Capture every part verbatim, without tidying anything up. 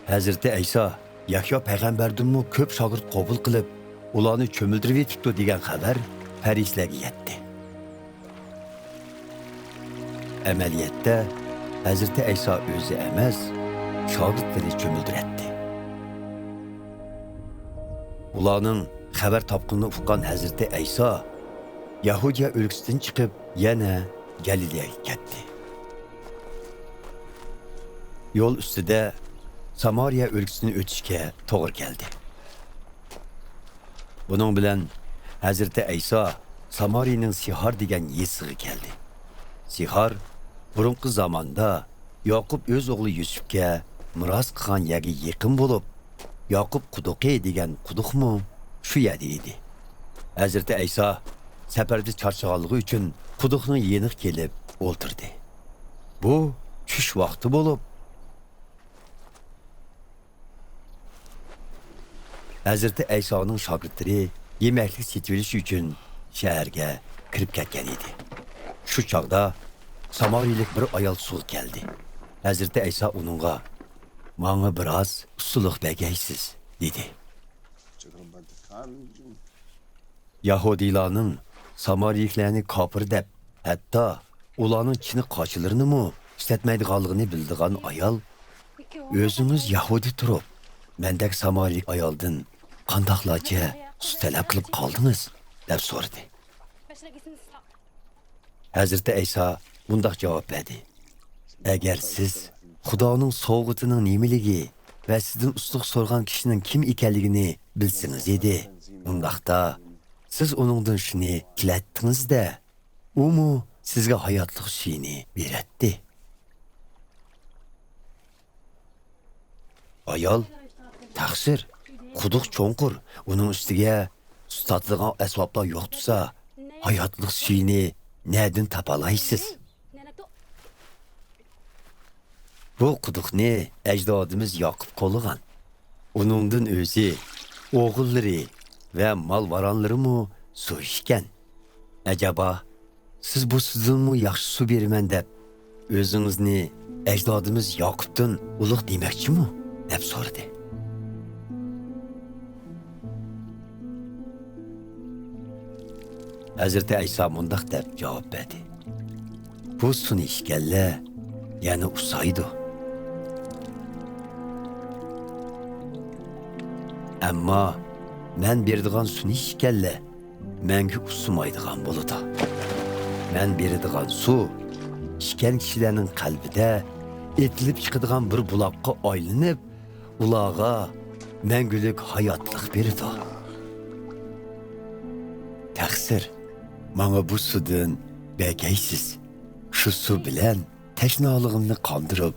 ھەزرىتى ئەيسا يەھيا پەيغەمبەردىنمۇ كۆپ شاگىرت قوبۇل قىلىپ، ئۇلارنى چۆمۈلدۈرۈۋېتىپتۇ دېگەن خەۋەر پەرىسىلەرگە يەتتى. ئەمەلىيەتتە، ھەزرىتى ئەيسا ئۆزى ئەمەس، شاگىرتلىرى چۆمۈلدۈرەتتى. ئۇلارنىڭ خەۋەر تاپقىنىنى ئۇققان ھەزرىتى ئەيسا يەھۇدىيە ئۆلكىسىدىن چىقىپ، يەنە گەلىلىيەگە كەتتى. يول ئۈستىدە سامارىيە ئۆلكىسىنى ئۆتۈشكە توغرا كەلدى. بۇنىڭ بىلەن ھەزرىتى ئەيسا سامارىيىنىڭ سىھار دېگەن يېزىسىغا كەلدى. سىھار بۇرۇنقى زاماندا ياقۇپ ئۆز ئوغلى يۈسۈپكە مىراس قىلغان يەرگە يېقىن بولۇپ، ياقۇپ قۇدۇقى دېگەن قۇدۇقمۇ شۇ يەردە ئىدى. ھەزرىتى ئەيسا سەپەردە چارچىغانلىقى ئۈچۈن قۇدۇقنىڭ يېنىغا كېلىپ ئولتۇردى. بۇ چۈش ۋاقتى بولۇپ، ھەزرىتى ئەيسانىڭ شاگىرتلىرى يېمەكلىك سېتىۋېلىش ئۈچۈن شەھەرگە كىرىپ كەتكەن ئىدى. شۇ چاغدا سامارىيلىك بىر ئايال سۇغا كەلدى. ھەزرىتى ئەيسا ئۇنىڭغا، «ماڭا بىراز ئۇسسۇلۇق بەرگەيسىز» دېدى. يەھۇدىيلارنىڭ سامارىيلىكلارنى كاپىر دەپ، ھەتتا ئۇلارنىڭ چىنە قاچىلىرىنىمۇ ئىشلەتمەيدىغانلىقىنى بىلىدىغان ئايال، «ئۆزىڭىز يەھۇدىي تۇرۇپ، مەندەك سامارىيلىك ئايالدىن قانداقلارچە سۇ تەلەپ قىلىپ قالدىڭىز؟» دەپ سورىدى. ھەزرىتى ئەيسا مۇنداق جاۋاب بەردى، «ئەگەر سىز خۇدانىڭ سوۋغىتىنىڭ نېمىلىكى ۋە سىزدىن ئۇسسۇلۇق سورىغان كىشىنىڭ كىم ئىكەنلىكىنى بىلسىڭىز ئىدى، ئۇنداقتا سىز ئۇنىڭدىن شۇنى تىلەتتىڭىز-دە، ئۇمۇ سىزگە ھاياتلىق سۈيىنى بېرەتتى.» ئايال، «تەقسىر، قۇدۇق چوڭقۇر، ئۇنىڭ ئۈستىگە سۇ تارتىدىغان ئەسۋابلار يوق تۇرسا، ھاياتلىق سۈيىنى نەدىن تاپالايسىز؟» بۇ قۇدۇقنى ئەجدادىمىز ياقۇپ كولىغان. ئۇنىڭدىن ئۆزى، ئوغۇللىرى ۋە مال-ۋارانلىرىمۇ سۇ ئىچكەن. ئەجەبا، سىز بۇ سۇدىنمۇ ياخشى سۇ بېرىمەن دەپ، ئۆزىڭىزنى ئەجدادىمىز ياقۇپتىن ئۇلۇغ دېمەكچىمۇ؟ دەپ سورىدى. ھەزرىتى ئەيسا مۇنداق دەپ جاۋاب بەردى، بۇ سۇنى ئىچكەنلەر يەنە ئۇسسايدۇ. ئەمما مەن بېرىدىغان سۇنى ئىچكەنلەر مەڭگۈ ئۇسسىمايدىغان بولىدۇ. مەن بېرىدىغان سۇ ئىچكەن كىشىلەرنىڭ قەلبىدە ئېتىلىپ چىقىدىغان بىر بۇلاققا ئايلىنىپ، ئۇلارغا مەڭگۈلۈك ھاياتلىق بېرىدۇ. تەقسىر، ماڭا بۇ سۇدىن بەرگەيسىز. شۇ سۇ بىلەن تەشنالىقىمنى قاندۇرۇپ،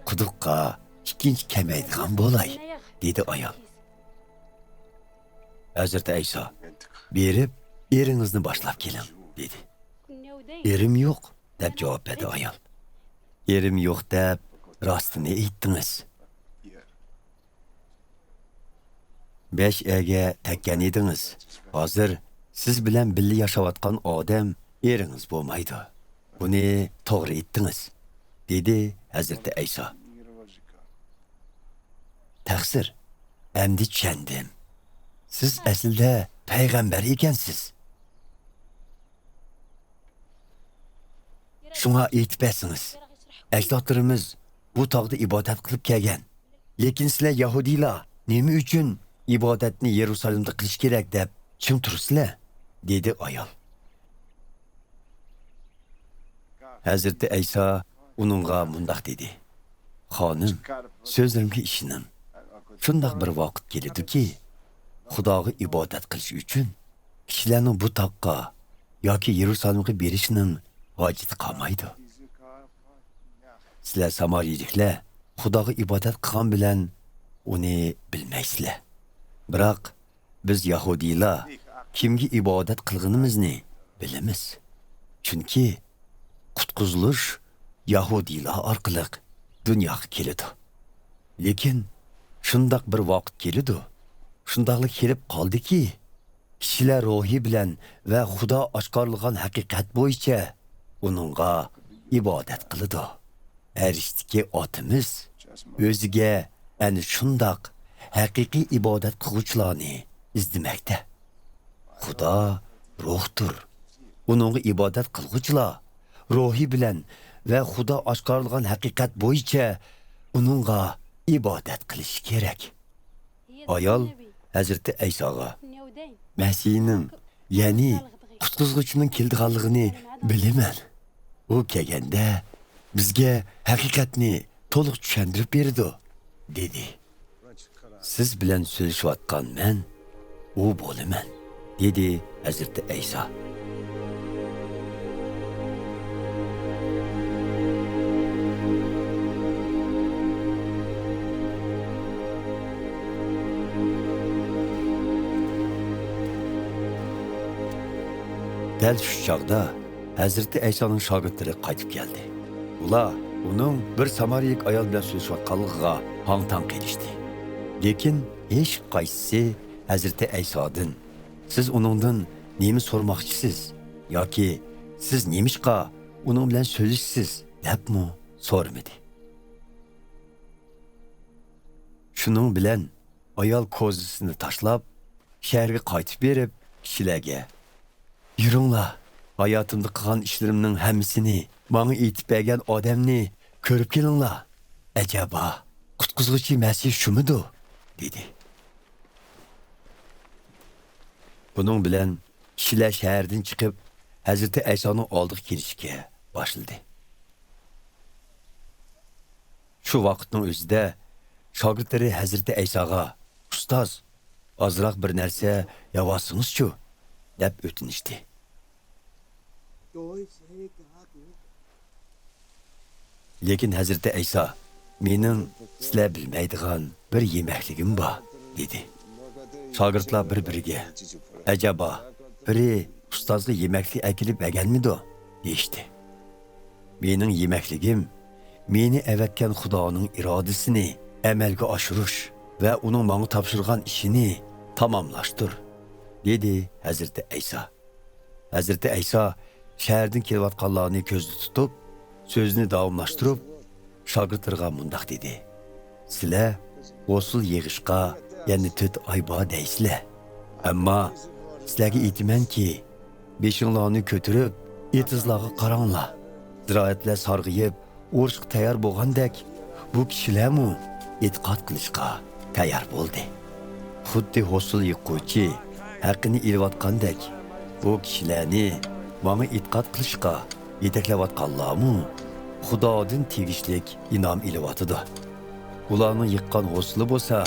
قۇدۇققا ئىككىنچى كەلمەيدىغان بولاي، دېدى ئايال. ھەزرىتى ئەيسا، بېرىپ، ئېرىڭىزنى باشلاپ كېلىڭ، دېدى. ئېرىم يوق، دەپ جاۋاب بەردى ئايال. ئېرىم يوق دەپ راستىنى ئېيتتىڭىز. بەش ئەرگە تەگكەن ئىدىڭىز. ھازىر سىز بىلەن بىللە ياشاۋاتقان ئادەم ئېرىڭىز بولمايدۇ. بۇنى توغرا ئېيتتىڭىز، دېدى ھەزرىتى ئەيسا. تەقسىر، ئەمدى چۈشەندىم. سىز ئەسلىدە پەيغەمبەر ئىكەنسىز. شۇڭا ئېيتىپ بەرسىڭىز، ئەجدادلىرىمىز بۇ تاغدا ئىبادەت قىلىپ كەلگەن. لېكىن سىلەر يەھۇدىيلار نېمە ئۈچۈن ئىبادەتنى يېرۇسالېمدا قىلىش كېرەك دەپ چىڭ تۇرىسىلەر؟ دېدى ئايال. ھەزرىتى ئەيسا ئۇنىڭغا مۇنداق دېدى، خانىم، سۆزلىرىمگە ئىشىنىڭ. شۇنداق بىر ۋاقىت كېلىدۇكى، خۇداغا ئىبادەت قىلىش ئۈچۈن كىشىلەرنىڭ بۇ تاغقا ياكى يېرۇسالېمغا بېرىشىنىڭ ھاجىتى قالمايدۇ. سىلەر سامارىيىلىكلەر خۇداغا ئىبادەت قىلغان بىلەن ئۇنى بىلمەيسىلەر. بىراق بىز يەھۇدىيلار كىمگە ئىبادەت قىلغىنىمىزنى بىلىمىز. چۈنكى قۇتقۇزۇلۇش يەھۇدىيلار ئارقىلىق دۇنياغا كېلىدۇ. لېكىن شۇنداق بىر ۋاقىت كېلىدۇ، شۇنداقلا كېلىپ قالدىكى، كىشىلەر روھى بىلەن ۋە خۇدا ئاشكارىلىغان ھەقىقەت بويىچە ئۇنىڭغا ئىبادەت قىلىدۇ. ئەرشتىكى ئاتىمىز ئۆزىگە ئەنە شۇنداق ھەقىقىي ئىبادەت قىلغۇچىلارنى ئىزدىمەكتە. خۇدا روھتۇر. ئۇنىڭغا ئىبادەت قىلغۇچىلار روھى بىلەن ۋە خۇدا ئاشكارىلىغان ھەقىقەت بويىچە ئۇنىڭغا ئىبادەت قىلىشى كېرەك. ئايال ھەزرىتى ئەيساغا، مەسىھنىڭ، يەنى قۇتقۇزغۇچىنىڭ كېلىدىغانلىقىنى بىلىمەن. ئۇ كەلگەندە بىزگە ھەقىقەتنى تولۇق چۈشەندۈرۈپ بېرىدۇ، دېدى. سىز بىلەن سۆزلىشىۋاتقان مەن ئۇ بولىمەن، دېدى ھەزرىتى ئەيسا. دەل شۇ چاغدا ھەزرىتى ئەيسانىڭ شاگىرتلىرى قايتىپ كەلدى. ئۇلار ئۇنىڭ بىر سامارىيىلىك ئايال بىلەن سۆزلىشىۋاتقانلىقىغا ھاڭ-تاڭ قېلىشتى. لېكىن ھېچقايسىسى ھەزرىتى ئەيسادىن، «سىز ئۇنىڭدىن نېمە سورىماقچىسىز؟ ياكى سىز نېمىشقا ئۇنىڭ بىلەن سۆزلىشىسىز؟» دەپمۇ سورىمىدى. شۇنىڭ بىلەن ئايال كوزىسىنى تاشلاپ، شەھەرگە قايتىپ بېرىپ، كىشىلەرگە، «يۈرۈڭلار، ھاياتىمدا قىلغان ئىشلىرىمنىڭ ھەممىسىنى ماڭا ئېيتىپ بەرگەن ئادەمنى كۆرۈپ كېلىڭلار. ئەجەبا، قۇتقۇزغۇچى مەسىھ شۇمىدۇ؟» دېدى. بۇنىڭ بىلەن كىشىلەر شەھەردىن چىقىپ، ھەزرىتى ئەيسانىڭ ئالدىغا كېلىشكە باشلىدى. شۇ ۋاقىتنىڭ ئۆزىدە شاگىرتلىرى ھەزرىتى ئەيساغا، «ئۇستاز، ئازراق بىر نەرسە يەۋالسىڭىزچۇ؟» دەپ ئۆتۈنۈشتى. لېكىن ھەزرىتى ئەيسا، «مېنىڭ سىلەر بىلمەيدىغان بىر يېمەكلىكىم بار» دېدى. شاگىرتلار بىر-بىرىگە، «ئەجەبا، بىرى ئۇستازغا يېمەكلىك ئەكېلىپ بەرگەنمىدۇ؟» دېيىشتى. «مېنىڭ يېمەكلىكىم مېنى ئەۋەتكەن خۇدانىڭ ئىرادىسىنى ئەمەلگە ئاشۇرۇش ۋە ئۇنىڭ ماڭا تاپشۇرغان ئىشىنى تاماملاشتۇر» دېدى ھەزرىتى ئەيسا. ھەزرىتى ئەيسا شەھەردىن كېلىۋاتقانلارنى كۆزدە تۇتۇپ، سۆزىنى داۋاملاشتۇرۇپ، شاگىرتلىرىغا مۇنداق دېدى: «سىلەر ھوسۇل يىغىشقا يەنە تۆت ئاي بار دەيسىلەر. ئەمما سىلەرگە ئېيتىمەنكى، بېشىڭلارنى كۆتۈرۈپ، ئېتىزلارغا قاراڭلار. زىرائەتلەر سارغىيىپ، ئۇرۇشقا تەييار بولغاندەك، بۇ كىشىلەرمۇ ئېتىقاد قىلىشقا تەييار بولدى.» خۇددى ھوسۇل يىغقۇچى ھەققىنى ئېلىۋاتقاندەك، بۇ كىشىلەرنى ماڭا ئېتىقاد قىلىشقا يېتەكلەۋاتقانلارمۇ خۇدادىن تېگىشلىك ئىنئام ئېلىۋاتىدۇ. ئۇلارنىڭ يىغقان ھوسۇلى بولسا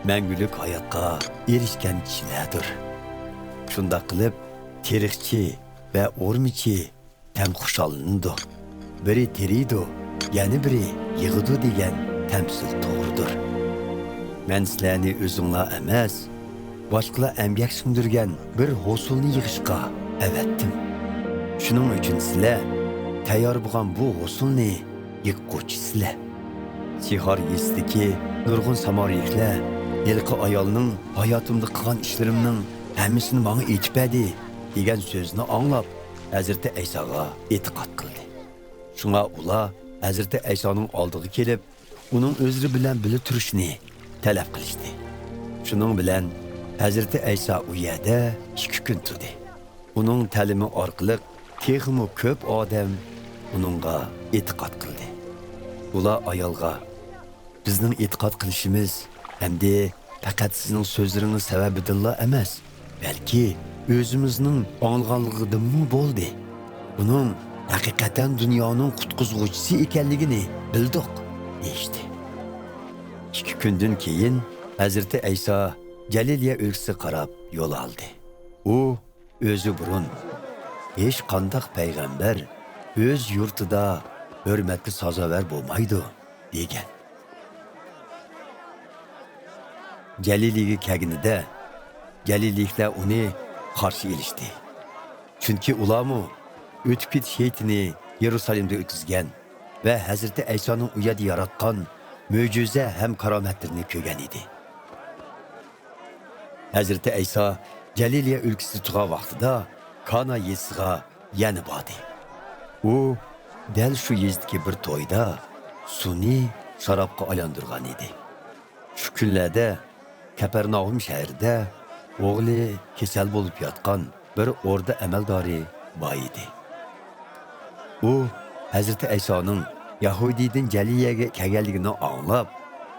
مەڭگۈلۈك ھاياتقا ئېرىشكەن كىشىلەردۇر. شۇنداق قىلىپ، تېرىقچى ۋە ئورمىچى تەڭ خۇشاللىنىدۇ. «بىرى تېرىيدۇ، يەنە بىرى يىغىدۇ» دېگەن تەمسىل توغرىدۇر. مەن سىلەرنى ئۆزۈڭلار ئەمەس، باشقىلار ئەمگەك سىڭدۈرگەن بىر ھوسۇلنى يىغىشقا ئەۋەتتىم. شۇنىڭ ئۈچۈن سىلەر تەييار بولغان بۇ ھوسۇلنى يىغقۇچىسىلەر. سىخار يېزىسىدىكى نۇرغۇن سامارىيىلىكلەر ھېلىقى ئايالنىڭ «ھاياتىمدا قىلغان ئىشلىرىمنىڭ ھەممىسىنى ماڭا ئېيتىپ بەردى» دېگەن سۆزىنى ئاڭلاپ، ھەزرىتى ئەيساغا ئېتىقاد قىلدى. شۇڭا ئۇلار ھەزرىتى ئەيسانىڭ ئالدىغا كېلىپ، ئۇنىڭ ئۆزلىرى بىلەن بىللە تۇرۇشىنى تەلەپ قىلىشتى. شۇنىڭ بىلەن ھەزرىتى ئەيسا ئۇ يەردە ئىككى كۈن تۇردى. ئۇنىڭ تەلىمى ئارقىلىق تېخىمۇ كۆپ ئادەم ئۇنىڭغا ئېتىقاد قىلدى. ئۇلار ئايالغا، «بىزنىڭ ئېتىقاد قىلىشىمىز ئەمدى پەقەت سىزنىڭ سۆزلىرىڭىز سەۋەبىدىنلا ئەمەس، بەلكى ئۆزىمىزنىڭ ئاڭلىغانلىقىدىنمۇ بولدى. ئۇنىڭ ھەقىقەتەن دۇنيانىڭ قۇتقۇزغۇچىسى ئىكەنلىكىنى بىلدۇق» دېيىشتى. ئىككى كۈندىن كېيىن ھەزرىتى ئەيسا جەلىلىيە ئۆلكىسىگە قاراپ يول ئالدى. ئۇ ئۆزى بۇرۇن، «ھېچقانداق پەيغەمبەر ئۆز يۇرتىدا ھۆرمەتكە سازاۋەر بولمايدۇ» دېگەن. جەلىلىيگە كەلگىنىدە، جەلىلىيلىكلەر ئۇنى قارشى ئېلىشتى. چۈنكى ئۇلارمۇ ئۆتۈپ كېتىش ھېيتىنى يېرۇسالېمدا ئۆتكۈزگەن ۋە ھەزرىتى ئەيسانىڭ ئۇ يەردە ياراتقان مۆجىزە ھەم كارامەتلىرىنى كۆرگەن ئىدى. ھەزرىتى ئەيسا جەلىلىيە ئۆلكىسىدە تۇرغان ۋاقتىدا كانا يېزىسىغا يەنە باردى. ئۇ دەل شۇ يېزىدىكى بىر تويدا سۇنى شارابقا ئايلاندۇرغان ئىدى. شۇ كۈنلەردە كەپەرناھۇم شەھىرىدە ئوغلى كېسەل بولۇپ ياتقان بىر ئوردا ئەمەلدارى بار ئىدى. ئۇ ھەزرىتى ئەيسانىڭ يەھۇدىيدىن جەلىيەگە كەلگەنلىكىنى ئاڭلاپ،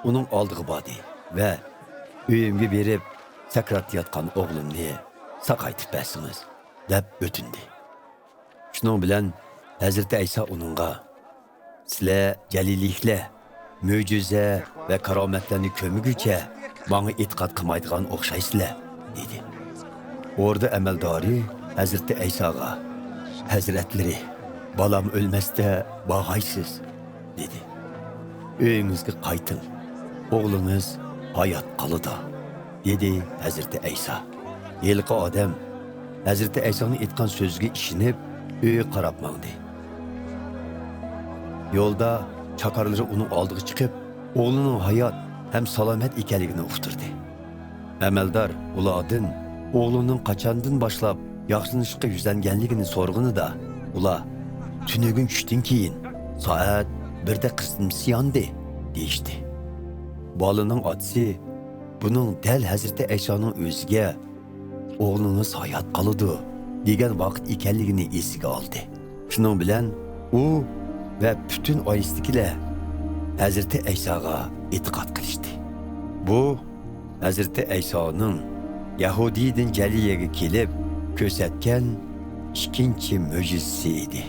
ئۇنىڭ ئالدىغا باردى ۋە «ئۆيۈمگە بېرىپ، سەكراتتا ياتقان ئوغلۇمنى ساقايتىپ بەرسىڭىز» دەپ ئۆتۈندى. شۇنىڭ بىلەن ھەزرىتى ئەيسا ئۇنىڭغا، «سىلەر جەلىلىيلىكلەر مۆجىزە ۋە كارامەتلەرنى كۆرمىگۈچە ماڭا ئېتىقاد قىلمايدىغان ئوخشايسىلەر» دېدى. ئوردا ئەمەلدارى ھەزرىتى ئەيساغا، «ھەزرەتلىرى، بالام ئۆلمەستە بارغايسىز» دېدى. «ئۆيىڭىزگە قايتىڭ، ئوغلىڭىز ھايات قالىدۇ» دېدى ھەزرىتى ئەيسا. ھېلىقى ئادەم ھەزرىتى ئەيسانىڭ ئېيتقان سۆزىگە ئىشىنىپ، ئۆيىگە قاراپ ماڭدى. يولدا چاكارلىرى ئۇنىڭ ئالدىغا چىقىپ، ئوغلىنىڭ ھايات ھەم سالامەت ئىكەنلىكىنى ئۇقتۇردى. ئەمەلدار ئۇلاردىن ئوغلىنىڭ قاچاندىن باشلاپ ياخشىلىنىشقا يۈزلەنگەنلىكىنى سورىغىنىدا، ئۇلار، «تۈنۈگۈن چۈشتىن كېيىن سائەت بىردە قىسمىسى ياندى» دېيىشتى. بالىنىڭ ئاتىسى بۇنىڭ دەل ھەزرىتى ئەيسانىڭ ئۆزىگە «ئوغلىڭىز ھايات قالىدۇ» دېگەن ۋاقىت ئىكەنلىكىنى ئېسىگە ئالدى. شۇنىڭ بىلەن ئۇ ۋە پۈتۈن ئائىلىسىدىكىلەر ھەزرىتى ئەيساغا ئېتىقاد قىلىشتى. بۇ ھەزرىتى ئەيسانىڭ يەھۇدىيدىن جەلىيەگە كېلىپ كۆرسەتكەن ئىككىنچى مۆجىزىسى ئىدى.